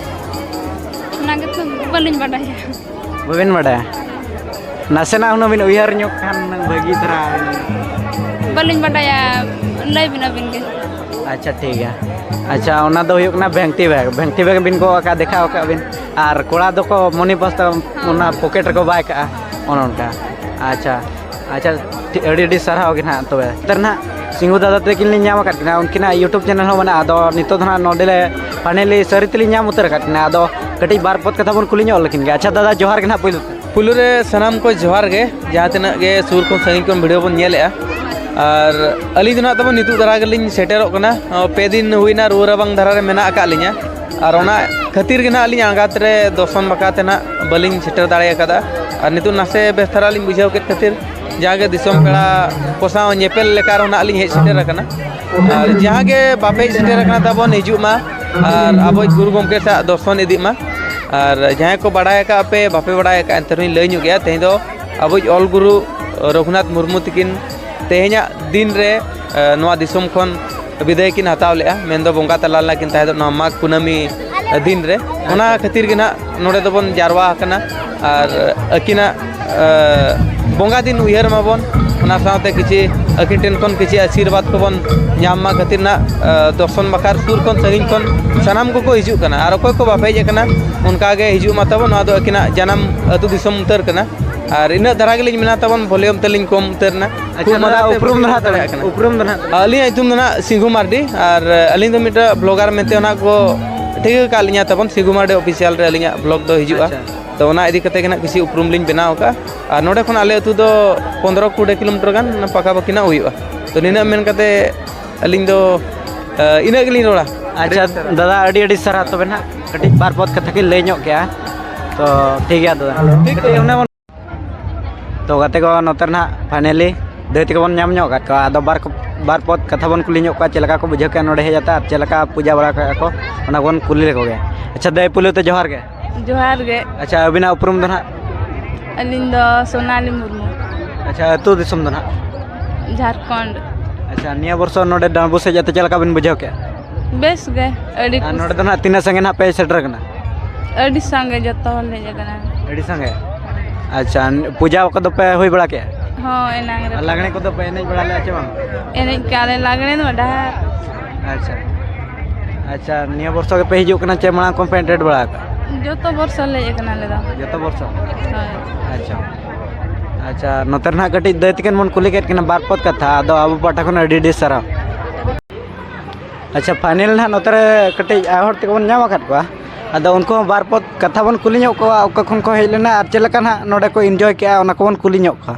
ᱚᱱᱟ ᱜᱮᱛᱚ ᱵᱟᱹᱞᱤᱧ ᱵᱟᱰᱟᱭᱟ᱾ ᱵᱟᱹᱵᱤᱱ ᱵᱟᱰᱟᱭᱟ? ᱱᱟᱥᱮᱱᱟᱜ ᱦᱩᱱᱟᱹᱝ ᱵᱤᱱ ᱩᱭᱦᱟᱹᱨ ᱧᱚᱜ ᱠᱷᱟᱱ ᱦᱩᱱᱟᱹᱝ ᱵᱷᱟᱹᱜᱤ ᱫᱷᱟᱨᱟ᱾ ᱵᱟᱹᱞᱤᱧ ᱵᱟᱰᱟᱭᱟ, ᱞᱟᱹᱭ ᱵᱤᱱ ᱟᱹᱵᱤᱱ ᱜᱮ᱾ ᱟᱪᱪᱷᱟ, ᱴᱷᱤᱠ ᱜᱮᱭᱟ᱾ ᱟᱪᱪᱷᱟ, ᱚᱱᱟ ᱫᱚ ᱦᱩᱭᱩᱜ ᱠᱟᱱᱟ ᱵᱷᱮᱝᱴᱤ ᱵᱮᱜᱽ᱾ ᱵᱷᱮᱝᱴᱤ ᱵᱮᱜᱽ ᱵᱤᱱ ᱜᱚᱜ ᱟᱠᱟᱫ, ᱫᱮᱠᱷᱟᱣ ᱟᱠᱟᱫ ᱵᱤᱱ, ᱟᱨ ᱠᱚᱲᱟ ᱫᱚᱠᱚ ᱢᱚᱱᱤ ᱯᱟᱥ ᱛᱟᱠᱚ ᱚᱱᱟ ᱯᱚᱠᱮᱴ ᱨᱮᱠᱚ ᱵᱟᱭ ᱠᱟᱜᱼᱟ, ᱚᱱᱮ ᱚᱱᱠᱟ᱾ ᱟᱪᱪᱷᱟ, ᱟᱪᱪᱷᱟ, ᱴᱷᱤᱠ, ᱟᱹᱰᱤ ᱟᱹᱰᱤ ᱥᱟᱨᱦᱟᱣ ᱜᱮ ᱱᱟᱦᱟᱜ᱾ ᱛᱚᱵᱮ ᱱᱮᱛᱟᱨ ᱱᱟᱦᱟᱜ ᱥᱤᱝᱜᱩ ᱫᱟᱫᱟ ᱛᱟᱹᱠᱤᱱ ᱞᱤᱧ ᱧᱟᱢ ᱟᱠᱟᱫ ᱠᱤᱱᱟ, ᱩᱱᱠᱤᱱᱟᱜ YouTube channel ᱦᱚᱸ ᱢᱮᱱᱟᱜᱼᱟ᱾ ᱟᱫᱚ ᱱᱤᱛᱚᱜ ᱫᱚ ᱱᱟᱦᱟᱜ ᱱᱚᱰᱮ ᱞᱮ finally ᱥᱟᱹᱨᱤ ᱛᱮᱞᱤᱧ ᱧᱟᱢ ᱩᱛᱟᱹᱨ ᱟᱠᱟᱫ ᱠᱤᱱᱟ᱾ ᱟᱫᱚ ᱠᱟᱹᱴᱤᱡ ᱵᱟᱨ ᱯᱚᱫ ᱠᱟᱛᱷᱟ ᱵᱚᱱ ᱠᱩᱞᱤ ᱧᱚᱜ ᱞᱮᱠᱤᱱ ᱜᱮ᱾ ᱟᱪᱪᱷᱟ ᱫᱟᱫᱟ, ᱡᱚᱦᱟᱨ ᱜᱮ ᱱᱟᱦᱟᱜ ᱯᱩᱭᱞᱩ ᱛᱮ᱾ ᱯᱩᱭᱞᱩ ᱨᱮ ᱥᱟᱱᱟᱢ ᱠᱚ ᱡᱚᱦᱟᱨ ᱜᱮ, ᱡᱟᱦᱟᱸ ᱛᱤᱱᱟᱹᱜ ᱜᱮ ᱥᱩᱨ ᱠᱷᱚᱱ ᱥᱟᱺᱜᱤᱧ ᱠᱷᱚᱱ video ᱵᱚᱱ ᱧᱮᱞᱮᱫᱼᱟ᱾ ᱟᱨ ᱟᱹᱞᱤᱧ ᱫᱚ ᱱᱟᱦᱟᱜ ᱛᱟᱵᱚᱱ ᱱᱤᱛᱚᱜ ᱫᱷᱟᱨᱟ ᱜᱮᱞᱤᱧ ᱥᱮᱴᱮᱨᱚᱜ ᱠᱟᱱᱟ᱾ ᱚ, ᱯᱮ ᱫᱤᱱ ᱦᱩᱭᱱᱟ ᱨᱩᱣᱟᱹ ᱨᱟᱵᱟᱝ ᱫᱷᱟᱨᱟ ᱨᱮ ᱢᱮᱱᱟᱜ ᱟᱠᱟᱫ ᱞᱤᱧᱟ᱾ ᱟᱨ ᱚᱱᱟ ᱠᱷᱟᱹᱛᱤᱨ ᱜᱮ ᱱᱟᱦᱟᱜ ᱟᱹᱞᱤᱧ ᱟᱸᱜᱟᱛ ᱨᱮ ᱫᱚᱨᱥᱚᱱ ᱵᱟᱠᱷᱨᱟ ᱛᱮ ᱱᱟᱦᱟᱜ ᱵᱟᱹᱞᱤᱧ ᱥᱮᱴᱮᱨ ᱫᱟᱲᱮ ᱟᱠᱟᱫᱟ᱾ ᱟᱨ ᱱᱤᱛᱚᱜ ᱱᱟᱥᱮ ᱵᱮᱥ ᱫᱷᱟᱨᱟ ᱞᱤᱧ ᱵᱩᱡᱷᱟᱹᱣ ᱠᱮᱫ ᱠᱷᱟᱹᱛᱤᱨ ᱡᱟᱜᱮ ᱫᱤᱥᱚᱢ ᱯᱮᱲᱟ ᱠᱚ ᱥᱟᱶ ᱧᱮᱯᱮᱞ ᱞᱮᱠᱟ ᱨᱮᱦᱚᱸ ᱱᱟᱦᱟᱜ ᱞᱤᱧ ᱦᱮᱡ ᱥᱮᱴᱮᱨ ᱟᱠᱟᱱᱟ᱾ ᱟᱨ ᱡᱟᱦᱟᱸ ᱜᱮ ᱵᱟᱯᱮ ᱦᱮᱡ ᱥᱮᱴᱮᱨ ᱟᱠᱟᱱᱟ ᱛᱟᱵᱚᱱ, ᱦᱤᱡᱩᱜ ᱢᱟ ᱟᱨ ᱟᱵᱚᱭᱤᱡ ᱜᱩᱨᱩ ᱜᱚᱢᱠᱮ ᱥᱟᱶ ᱫᱚᱨᱥᱚᱱ ᱤᱫᱤᱜ ᱢᱟ᱾ ᱟᱨ ᱡᱟᱦᱟᱸᱭ ᱠᱚ ᱵᱟᱲᱟᱭ ᱟᱠᱟᱫ ᱯᱮ, ᱵᱟᱯᱮ ᱵᱟᱲᱟᱭ ᱟᱠᱟᱫ, ᱮᱱᱛᱮ ᱨᱮᱦᱚᱸᱧ ᱞᱟᱹᱭ ᱧᱚᱜ ᱜᱮᱭᱟ᱾ ᱛᱮᱦᱮᱧ ᱫᱚ ᱟᱵᱚᱭᱤᱡ ᱚᱞ ᱜᱩᱨᱩ ᱨᱚᱜᱷᱩᱱᱟᱛᱷ ᱢᱩᱨᱢᱩ ᱛᱟᱹᱠᱤᱱ ᱛᱮᱦᱮᱧᱟᱜ ᱫᱤᱱ ᱨᱮ, ᱮ, ᱱᱚᱣᱟ ᱫᱤᱥᱚᱢ ᱠᱷᱚᱱ ᱵᱤᱫᱟᱹᱭ ᱠᱤᱱ ᱦᱟᱛᱟᱣ ᱞᱮᱫᱼᱟ᱾ ᱢᱮᱱᱫᱚ ᱵᱚᱸᱜᱟ ᱛᱟᱞᱟ ᱞᱮᱱᱟ ᱠᱤᱱ ᱛᱟᱦᱮᱸ ᱫᱚ ᱱᱚᱣᱟ ᱢᱟᱜᱽ ᱠᱩᱱᱟᱹᱢᱤ ᱫᱤᱱ ᱨᱮ᱾ ᱚᱱᱟ ᱠᱷᱟᱹᱛᱤᱨ ᱜᱮ ᱱᱟᱦᱟᱜ ᱱᱚᱰᱮ ᱫᱚᱵᱚᱱ ᱡᱟᱨᱣᱟ ᱟᱠᱟᱱᱟ᱾ ᱟᱨ ᱟᱹᱠᱤᱱᱟᱜ ᱵᱚᱸᱜᱟ ᱫᱤᱱ ᱩᱭᱦᱟᱹᱨ ᱢᱟᱵᱚᱱ, ᱚᱱᱟ ᱥᱟᱶᱛᱮ ᱠᱤᱪᱷᱤ ᱟᱹᱠᱤᱱ ᱴᱷᱮᱱ ᱠᱷᱚᱱ ᱠᱤᱪᱷᱤ ᱟᱥᱤᱨᱵᱟᱫᱽ ᱠᱚᱵᱚᱱ ᱧᱟᱢ ᱢᱟ ᱠᱷᱟᱹᱛᱤᱨ ᱱᱟᱜ ᱫᱚᱨᱥᱚᱱ ᱵᱟᱠᱷᱟᱨ ᱥᱩᱨ ᱠᱷᱚᱱ ᱥᱟᱺᱜᱤᱧ ᱠᱷᱚᱱ ᱥᱟᱱᱟᱢ ᱠᱚᱠᱚ ᱦᱤᱡᱩᱜ ᱠᱟᱱᱟ᱾ ᱟᱨ ᱚᱠᱚᱭ ᱠᱚ ᱵᱟᱯᱮ ᱦᱮᱡ ᱟᱠᱟᱱᱟ, ᱚᱱᱠᱟ ᱜᱮ ᱦᱤᱡᱩᱜ ᱢᱟ ᱛᱟᱵᱚᱱ᱾ ᱱᱚᱣᱟ ᱫᱚ ᱟᱹᱠᱤᱱᱟᱜ ᱡᱟᱱᱟᱢ ᱟᱹᱛᱩ ᱫᱤᱥᱚᱢ ᱩᱛᱟᱹᱨ ᱠᱟᱱᱟ᱾ ᱟᱨ ᱤᱱᱟᱹᱜ ᱫᱷᱟᱨᱟ ᱜᱮᱞᱤᱧ ᱢᱮᱱᱟ ᱛᱟᱵᱚᱱ, ᱵᱷᱚᱞᱤᱭᱩᱢ ᱛᱮᱞᱤᱧ ᱠᱚᱢ ᱩᱛᱟᱹᱨ ᱮᱱᱟ᱾ ᱟᱪᱪᱷᱟ, ᱠᱷᱩᱵ ᱢᱟᱫᱟ ᱫᱟᱫᱟ, ᱩᱯᱨᱩᱢ ᱫᱚ ᱱᱟᱦᱟᱜ ᱫᱟᱲᱮᱭᱟᱜ ᱠᱟᱱᱟ᱾ ᱩᱯᱨᱩᱢ ᱫᱚ ᱱᱟᱦᱟᱜ ᱫᱟᱫᱟ᱾ ᱟᱹᱞᱤᱧᱟᱜ ᱧᱩᱛᱩᱢ ᱫᱚ ᱱᱟᱦᱟᱜ ᱥᱤᱝᱜᱩ ᱢᱟᱨᱰᱤ, ᱟᱨ ᱟᱹᱞᱤᱧ ᱫᱚ ᱢᱤᱫᱴᱟᱝ ᱵᱞᱚᱜᱟᱨ ᱢᱮᱱᱛᱮ ᱚᱱᱟ ᱠᱚ ᱴᱷᱤᱠᱟᱹ ᱟᱠᱟᱫ ᱞᱤᱧᱟ ᱛᱟᱵᱚᱱ, ᱥᱤᱝᱜᱩ ᱢᱟᱨᱰᱤ ᱚᱯᱷᱤᱥᱤᱭᱟᱞ ᱨᱮ ᱟᱹᱞᱤᱧᱟᱜ ᱵᱞᱚᱜ ᱫᱚ ᱦᱤᱡᱩᱜᱼᱟ᱾ ᱟᱪᱪᱷᱟ᱾ ᱛᱚ ᱚᱱᱟ ᱤᱫᱤ ᱠᱟᱛᱮ ᱜᱮ ᱱᱟᱦᱟᱜ ᱠᱤᱪᱷᱩ ᱩᱯᱨᱩᱢ ᱞᱤᱧ ᱵᱮᱱᱟᱣ ᱟᱠᱟᱫᱼᱟ᱾ ᱟᱨ ᱱᱚᱰᱮ ᱠᱷᱚᱱ ᱟᱞᱮ ᱟᱹᱛᱩ ᱫᱚ ᱯᱚᱱᱫᱽᱨᱚ ᱠᱩᱲᱤ ᱠᱤᱞᱳᱢᱤᱴᱟᱨ ᱜᱟᱱ ᱯᱟᱠᱟᱯᱟᱠᱤ ᱱᱟᱜ ᱦᱩᱭᱩᱜᱼᱟ᱾ ᱛᱚ ᱱᱤᱱᱟᱹᱜ ᱢᱮᱱ ᱠᱟᱛᱮ ᱟᱹᱞᱤᱧ ᱫᱚ, ᱟᱹ, ᱤᱱᱟᱹᱜ ᱜᱮᱞᱤᱧ ᱨᱚᱲᱟ᱾ ᱟᱪᱪᱷᱟ ᱫᱟᱫᱟ, ᱟᱹᱰᱤ ᱟᱹᱰᱤ ᱥᱟᱨᱦᱟᱣ ᱛᱚᱵᱮ ᱱᱟᱦᱟᱜ, ᱠᱟᱹᱴᱤᱡ ᱵᱟᱨ ᱯᱚᱫ ᱠᱟᱛᱷᱟ ᱠᱤᱱ ᱞᱟᱹᱭ ᱧᱚᱜ ᱠᱮᱜᱼᱟ᱾ ᱛᱚ ᱴᱷᱤᱠ ᱜᱮᱭᱟ ᱫᱟᱫᱟ᱾ ᱴᱷᱤᱠ ᱜᱮᱭᱟ᱾ ᱚᱱᱮ ᱵᱚᱱ ᱛᱚ ᱜᱟᱛᱮ ᱠᱚ, ᱱᱚᱛᱮ ᱨᱮ ᱱᱟᱦᱟᱜ ᱯᱷᱟᱭᱱᱟᱞᱤ ᱫᱟᱹᱭ ᱛᱟᱠᱚ ᱵᱚᱱ ᱧᱟᱢ ᱧᱚᱜ ᱟᱠᱟᱫ ᱠᱚᱣᱟ᱾ ᱟᱫᱚ ᱵᱟᱨ ᱠᱚ, ᱵᱟᱨ ᱯᱚᱫ ᱠᱟᱛᱷᱟ ᱵᱚᱱ ᱠᱩᱞᱤ ᱧᱚᱜ ᱠᱚᱣᱟ, ᱪᱮᱫ ᱞᱮᱠᱟ ᱠᱚ ᱵᱩᱡᱷᱟᱹᱣ ᱠᱮᱜᱼᱟ ᱱᱚᱰᱮ ᱦᱮᱡ ᱠᱟᱛᱮ, ᱟᱨ ᱪᱮᱫ ᱞᱮᱠᱟ ᱯᱩᱡᱟᱹ ᱵᱟᱲᱟ ᱠᱮᱜᱼᱟ ᱠᱚ, ᱚᱱᱟ ᱵᱚᱱ ᱠᱩᱞᱤ ᱞᱮᱠᱚ ᱜᱮ᱾ ᱟᱪᱪᱷᱟ ᱫᱟᱹᱭ, ᱯᱩᱭᱞᱩ ᱛᱮ ᱡᱚᱦᱟᱨ ᱜᱮ᱾ ᱡᱚᱦᱟᱨ ᱜᱮ᱾ ᱟᱪᱪᱷᱟ, ᱟᱹᱵᱤᱱᱟᱜ ᱩᱯᱨᱩᱢ ᱫᱚ ᱱᱟᱦᱟᱜ? ᱟᱹᱞᱤᱧ ᱫᱚ ᱥᱳᱱᱟᱞᱤ ᱢᱩᱨᱢᱩ᱾ ᱟᱪᱪᱷᱟ, ᱟᱹᱛᱩ ᱫᱤᱥᱚᱢ ᱫᱚ ᱱᱟᱦᱟᱜ? ᱡᱷᱟᱲᱠᱷᱚᱸᱰ᱾ ᱟᱪᱪᱷᱟ, ᱱᱤᱭᱟᱹ ᱵᱚᱨᱥᱚ ᱱᱚᱰᱮ ᱰᱟᱸᱰᱵᱳᱥ ᱦᱮᱡ ᱠᱟᱛᱮ ᱪᱮᱫ ᱞᱮᱠᱟ ᱵᱤᱱ ᱵᱩᱡᱷᱟᱹᱣ ᱠᱮᱜᱼᱟ? ᱵᱮᱥ ᱜᱮ, ᱟᱹᱰᱤ ᱟᱨ ᱠᱩᱥᱤ᱾ ᱱᱚᱰᱮ ᱫᱚ ᱱᱟᱦᱟᱜ ᱛᱤᱱᱟᱹᱜ ᱥᱟᱸᱜᱮ ᱱᱟᱦᱟᱜ ᱯᱮ ᱥᱮᱴᱮᱨ ᱟᱠᱟᱱᱟ? ᱟᱹᱰᱤ ᱥᱟᱸᱜᱮ, ᱡᱚᱛᱚ ᱦᱚᱲ ᱞᱮ ᱦᱮᱡ ᱟᱠᱟᱱᱟ᱾ ᱟᱹᱰᱤ ᱥᱟᱸᱜᱮ᱾ ᱟᱪᱪᱷᱟ, ᱯᱩᱡᱟ ᱠᱚᱫᱚ ᱯᱮ ᱦᱩᱭ ᱵᱟᱲᱟ ᱠᱮᱜᱼᱟ? ᱦᱚᱸ, ᱮᱱᱟᱝ ᱨᱮ᱾ ᱟᱨ ᱞᱟᱜᱽᱬᱮ ᱠᱚᱫᱚ ᱯᱮ ᱮᱱᱮᱡ ᱵᱟᱲᱟ ᱞᱮᱜᱼᱟ ᱪᱮ ᱵᱟᱝ? ᱮᱱᱮᱡ ᱠᱟᱜᱼᱟ ᱞᱮ ᱞᱟᱜᱽᱬᱮ ᱫᱚ ᱰᱟᱦᱟᱨ᱾ ᱟᱪᱪᱷᱟ᱾ ᱟᱪᱪᱷᱟ, ᱱᱤᱭᱟᱹ ᱵᱚᱨᱥᱚ ᱜᱮᱯᱮ ᱦᱤᱡᱩᱜ ᱠᱟᱱᱟ ᱪᱮ ᱢᱟᱲᱟᱝ ᱠᱷᱚᱱ ᱯᱮ ᱮᱴᱮᱱᱰ ᱵᱟᱲᱟ ᱟᱠᱟᱫᱼᱟ? ᱡᱚᱛᱚ ᱵᱚᱨᱥᱚ ᱞᱮ ᱦᱮᱡ ᱟᱠᱟᱱᱟ ᱟᱞᱮ ᱫᱚ᱾ ᱡᱚᱛᱚ ᱵᱚᱨᱥᱚ? ᱦᱳᱭ᱾ ᱟᱪᱪᱷᱟ᱾ ᱟᱪᱪᱷᱟ, ᱱᱚᱛᱮ ᱨᱮ ᱱᱟᱦᱟᱜ ᱠᱟᱹᱴᱤᱡ ᱫᱟᱹᱭ ᱛᱟᱹᱠᱤᱱ ᱵᱚᱱ ᱠᱩᱞᱤ ᱠᱮᱫ ᱠᱤᱱᱟ ᱵᱟᱨ ᱯᱚᱫ ᱠᱟᱛᱷᱟ, ᱟᱫᱚ ᱟᱵᱚ ᱯᱟᱦᱴᱟ ᱠᱷᱚᱱ ᱟᱹᱰᱤ ᱟᱹᱰᱤ ᱥᱟᱨᱦᱟᱣ᱾ ᱟᱪᱪᱷᱟ, ᱯᱷᱟᱭᱱᱮᱞ ᱱᱟᱦᱟᱜ ᱱᱚᱛᱮ ᱨᱮ ᱠᱟᱹᱴᱤᱡ ᱟᱭᱳ ᱦᱚᱲ ᱛᱟᱠᱚ ᱵᱚᱱ ᱧᱟᱢ ᱟᱠᱟᱫ ᱠᱚᱣᱟ, ᱟᱫᱚ ᱩᱱᱠᱩ ᱦᱚᱸ ᱵᱟᱨ ᱯᱚᱫ ᱠᱟᱛᱷᱟ ᱵᱚᱱ ᱠᱩᱞᱤ ᱧᱚᱜ ᱠᱚᱣᱟ, ᱚᱠᱟ ᱠᱷᱚᱱ ᱠᱚ ᱦᱮᱡ ᱞᱮᱱᱟ ᱟᱨ ᱪᱮᱫ ᱞᱮᱠᱟ ᱱᱟᱦᱟᱜ ᱱᱚᱰᱮ ᱠᱚ ᱤᱱᱡᱚᱭ ᱠᱮᱜᱼᱟ, ᱚᱱᱟ ᱠᱚᱵᱚᱱ ᱠᱩᱞᱤ ᱧᱚᱜ ᱠᱚᱣᱟ᱾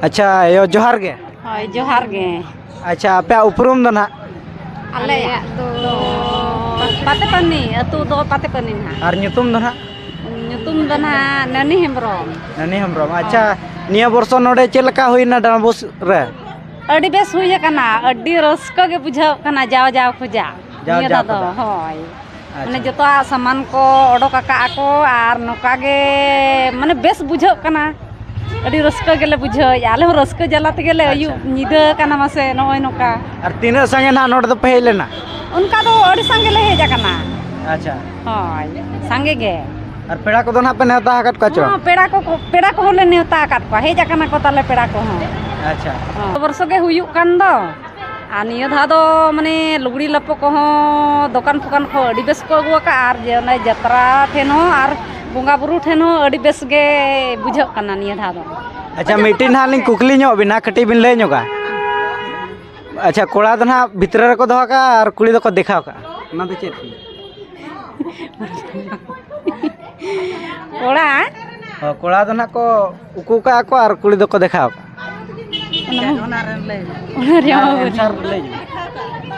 ᱟᱪᱪᱷᱟ ᱟᱭᱳ, ᱡᱚᱦᱟᱨ ᱜᱮ᱾ ᱦᱳᱭ, ᱡᱚᱦᱟᱨ ᱜᱮ᱾ ᱟᱪᱪᱷᱟ, ᱟᱯᱮᱭᱟᱜ ᱩᱯᱨᱩᱢ ᱫᱚ ᱱᱟᱦᱟᱜ? ᱟᱞᱮᱭᱟᱜ ᱫᱚ ᱯᱟᱛᱮᱯᱟᱹᱱᱤ, ᱟᱹᱛᱩ ᱫᱚ ᱯᱟᱛᱮᱯᱟᱹᱱᱤ ᱱᱟᱦᱟᱜ᱾ ᱟᱨ ᱧᱩᱛᱩᱢ ᱫᱚ ᱱᱟᱦᱟᱜ? ᱧᱩᱛᱩᱢ ᱫᱚ ᱱᱟᱦᱟᱜ ᱱᱟᱹᱱᱤ ᱦᱮᱢᱵᱨᱚᱢ᱾ ᱱᱟᱹᱱᱤ ᱦᱮᱢᱵᱨᱚᱢ, ᱟᱪᱪᱷᱟ᱾ ᱦᱳᱭ᱾ ᱱᱤᱭᱟᱹ ᱵᱚᱨᱥᱚ ᱱᱚᱰᱮ ᱪᱮᱫ ᱞᱮᱠᱟ ᱦᱩᱭᱱᱟ ᱰᱟᱸᱰᱵᱳᱥ ᱨᱮ? ᱟᱹᱰᱤ ᱵᱮᱥ ᱦᱩᱭ ᱟᱠᱟᱱᱟ, ᱟᱹᱰᱤ ᱨᱟᱹᱥᱠᱟᱹ ᱜᱮ ᱵᱩᱡᱷᱟᱹᱜ ᱠᱟᱱᱟ ᱡᱟᱣ ᱡᱟᱣ ᱠᱷᱚᱡᱟᱜ᱾ ᱡᱟᱣ ᱱᱤᱭᱟᱹ ᱡᱟᱣ ᱫᱷᱟᱣ ᱫᱚ, ᱠᱷᱚᱡᱟᱜ᱾ ᱦᱳᱭ᱾ ᱟᱪᱪᱷᱟ᱾ ᱢᱟᱱᱮ ᱡᱚᱛᱚᱣᱟᱜ ᱥᱟᱢᱟᱱ ᱠᱚ ᱚᱰᱚᱠ ᱟᱠᱟᱫᱼᱟ ᱠᱚ ᱟᱨ ᱱᱚᱝᱠᱟ ᱜᱮ ᱢᱟᱱᱮ ᱵᱮᱥ ᱵᱩᱡᱷᱟᱹᱜ ᱠᱟᱱᱟ᱾ ᱟᱹᱰᱤ ᱨᱟᱹᱥᱠᱟᱹ ᱜᱮᱞᱮ ᱵᱩᱡᱷᱟᱹᱣᱮᱫᱼᱟ᱾ ᱟᱞᱮ ᱦᱚᱸ ᱨᱟᱹᱥᱠᱟᱹ ᱡᱟᱞᱟ ᱛᱮᱜᱮ ᱞᱮ ᱟᱪᱪᱷᱟ᱾ ᱟᱹᱭᱩᱵ ᱧᱤᱫᱟᱹ ᱠᱟᱱᱟ ᱢᱟᱥᱮ ᱱᱚᱜᱼᱚᱭ ᱱᱚᱝᱠᱟ᱾ ᱟᱨ ᱛᱤᱱᱟᱹᱜ ᱥᱟᱸᱜᱮ ᱱᱟᱦᱟᱜ ᱱᱚᱰᱮ ᱫᱚᱯᱮ ᱦᱮᱡ ᱞᱮᱱᱟ? ᱚᱱᱠᱟ ᱫᱚ ᱟᱹᱰᱤ ᱥᱟᱸᱜᱮ ᱞᱮ ᱦᱮᱡ ᱟᱠᱟᱱᱟ᱾ ᱟᱪᱪᱷᱟ᱾ ᱦᱳᱭ, ᱥᱟᱸᱜᱮ ᱜᱮ᱾ ᱟᱨ ᱯᱮᱲᱟ ᱠᱚᱫᱚ ᱱᱟᱦᱟᱜ ᱯᱮ ᱱᱮᱣᱛᱟ ᱟᱠᱟᱫ ᱠᱚᱣᱟ ᱪᱮ ᱵᱟᱝ? ᱦᱚᱸ, ᱯᱮᱲᱟ ᱠᱚ, ᱯᱮᱲᱟ ᱠᱚᱦᱚᱸ ᱞᱮ ᱱᱮᱣᱛᱟ ᱟᱠᱟᱫ ᱠᱚᱣᱟ, ᱦᱮᱡ ᱟᱠᱟᱱᱟ ᱠᱚ ᱛᱟᱞᱮ ᱯᱮᱲᱟ ᱠᱚᱦᱚᱸ᱾ ᱟᱪᱪᱷᱟ᱾ ᱦᱚᱸ, ᱵᱚᱨᱥᱚ ᱜᱮ ᱦᱩᱭᱩᱜ ᱠᱟᱱ ᱫᱚ᱾ ᱟᱨ ᱱᱤᱭᱟᱹ ᱫᱷᱟᱣ ᱫᱚ ᱢᱟᱱᱮ ᱞᱩᱜᱽᱲᱤ ᱞᱟᱯᱚ ᱠᱚᱦᱚᱸ ᱫᱚᱠᱟᱱ ᱯᱷᱚᱠᱟᱱ ᱠᱚ ᱟᱹᱰᱤ ᱵᱮᱥ ᱠᱚ ᱟᱹᱜᱩ ᱟᱠᱟᱫᱼᱟ, ᱟᱨ ᱡᱮ ᱚᱱᱮ ᱡᱟᱛᱨᱟ ᱴᱷᱮᱱ ᱦᱚᱸ ᱟᱨ ᱵᱚᱸᱜᱟ ᱵᱩᱨᱩ ᱴᱷᱮᱱ ᱦᱚᱸ ᱟᱹᱰᱤ ᱵᱮᱥ ᱜᱮ ᱵᱩᱡᱷᱟᱹᱜ ᱠᱟᱱᱟ ᱱᱤᱭᱟᱹ ᱫᱷᱟᱣ ᱫᱚ᱾ ᱟᱪᱪᱷᱟ, ᱢᱤᱫᱴᱤᱡ ᱱᱟᱦᱟᱜ ᱞᱤᱧ ᱠᱩᱠᱞᱤ ᱧᱚᱜ ᱵᱤᱱᱟ, ᱠᱟᱹᱴᱤᱡ ᱵᱤᱱ ᱞᱟᱹᱭ ᱧᱚᱜᱟ᱾ ᱟᱪᱪᱷᱟ, ᱠᱚᱲᱟ ᱫᱚ ᱱᱟᱦᱟᱜ ᱵᱷᱤᱛᱨᱤ ᱨᱮᱠᱚ ᱫᱚᱦᱚ ᱠᱟᱜᱼᱟ ᱟᱨ ᱠᱩᱲᱤ ᱫᱚᱠᱚ ᱫᱮᱠᱷᱟᱣ ᱠᱟᱜᱼᱟ, ᱚᱱᱟ ᱫᱚ ᱪᱮᱫ ᱠᱟᱱᱟ? ᱠᱚᱲᱟ? ᱦᱚᱸ, ᱠᱚᱲᱟ ᱫᱚ ᱱᱟᱦᱟᱜ ᱠᱚ ᱩᱠᱩ ᱠᱟᱜᱼᱟ ᱠᱚ ᱟᱨ ᱠᱩᱲᱤ ᱫᱚᱠᱚ ᱫᱮᱠᱷᱟᱣ ᱠᱟᱜᱼᱟ᱾ ᱚᱱᱟ ᱢᱟ, ᱚᱱᱟ ᱨᱮᱭᱟᱜ ᱦᱚᱸ ᱵᱟᱹᱞᱤᱧ᱾ Answer ᱞᱟᱹᱭ ᱧᱚᱜ᱾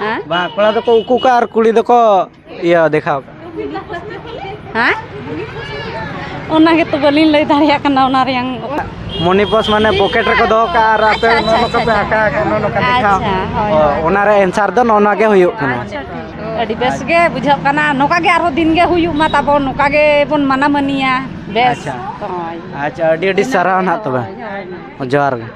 ᱦᱮᱸ? ᱵᱟᱝ, ᱠᱚᱲᱟ ᱫᱚᱠᱚ ᱩᱠᱩ ᱠᱟᱜᱼᱟ ᱟᱨ ᱠᱩᱲᱤ ᱫᱚᱠᱚ ᱤᱭᱟᱹ ᱫᱮᱠᱷᱟᱣ ᱠᱟᱜᱼᱟ᱾ ᱦᱮᱸ? ᱚᱱᱟ ᱜᱮᱛᱚ ᱵᱟᱹᱞᱤᱧ ᱞᱟᱹᱭ ᱫᱟᱲᱮᱭᱟᱜ ᱠᱟᱱᱟ ᱚᱱᱟ ᱨᱮᱭᱟᱝ᱾ ᱢᱚᱱᱤ ᱯᱚᱥ ᱢᱟᱱᱮ ᱯᱚᱠᱮᱴ ᱨᱮᱠᱚ ᱫᱚᱦᱚ ᱠᱟᱜᱼᱟ ᱟᱨ ᱟᱯᱮ ᱟᱪᱪᱷᱟ, ᱱᱚᱜᱼᱚ ᱟᱪᱪᱷᱟ, ᱱᱚᱝᱠᱟ ᱯᱮ ᱟᱪᱪᱷᱟ᱾ ᱟᱠᱟ ᱟᱠᱟᱫ, ᱱᱚᱜᱼᱚ ᱱᱚᱝᱠᱟ ᱫᱮᱠᱷᱟᱣ᱾ ᱟᱪᱪᱷᱟ, ᱦᱳᱭ, ᱚ, ᱦᱳᱭ᱾ ᱚᱱᱟ ᱨᱮ answer ᱫᱚ ᱱᱚᱜᱼᱚ ᱱᱚᱣᱟ ᱜᱮ ᱦᱩᱭᱩᱜ ᱠᱟᱱᱟ᱾ ᱟᱹᱰᱤ ᱵᱮᱥ ᱜᱮ ᱵᱩᱡᱷᱟᱹᱜ ᱠᱟᱱᱟ, ᱱᱚᱝᱠᱟ ᱜᱮ ᱟᱨᱦᱚᱸ ᱫᱤᱱ ᱜᱮ ᱦᱩᱭᱩᱜ ᱢᱟ ᱛᱟᱵᱚᱱ, ᱱᱚᱝᱠᱟ ᱜᱮᱵᱚᱱ ᱢᱟᱱᱟ ᱢᱟᱹᱱᱤᱭᱟ᱾ ᱵᱮᱥ᱾ ᱟᱪᱪᱷᱟ᱾ ᱦᱳᱭ᱾ ᱟᱪᱪᱷᱟ, ᱟᱹᱰᱤ ᱟᱹᱰᱤ ᱥᱟᱨᱦᱟᱣ ᱱᱟᱦᱟᱜ ᱛᱚᱵᱮ᱾ ᱦᱳᱭ, ᱦᱳᱭ᱾ ᱡᱚᱦᱟᱨ ᱜᱮ᱾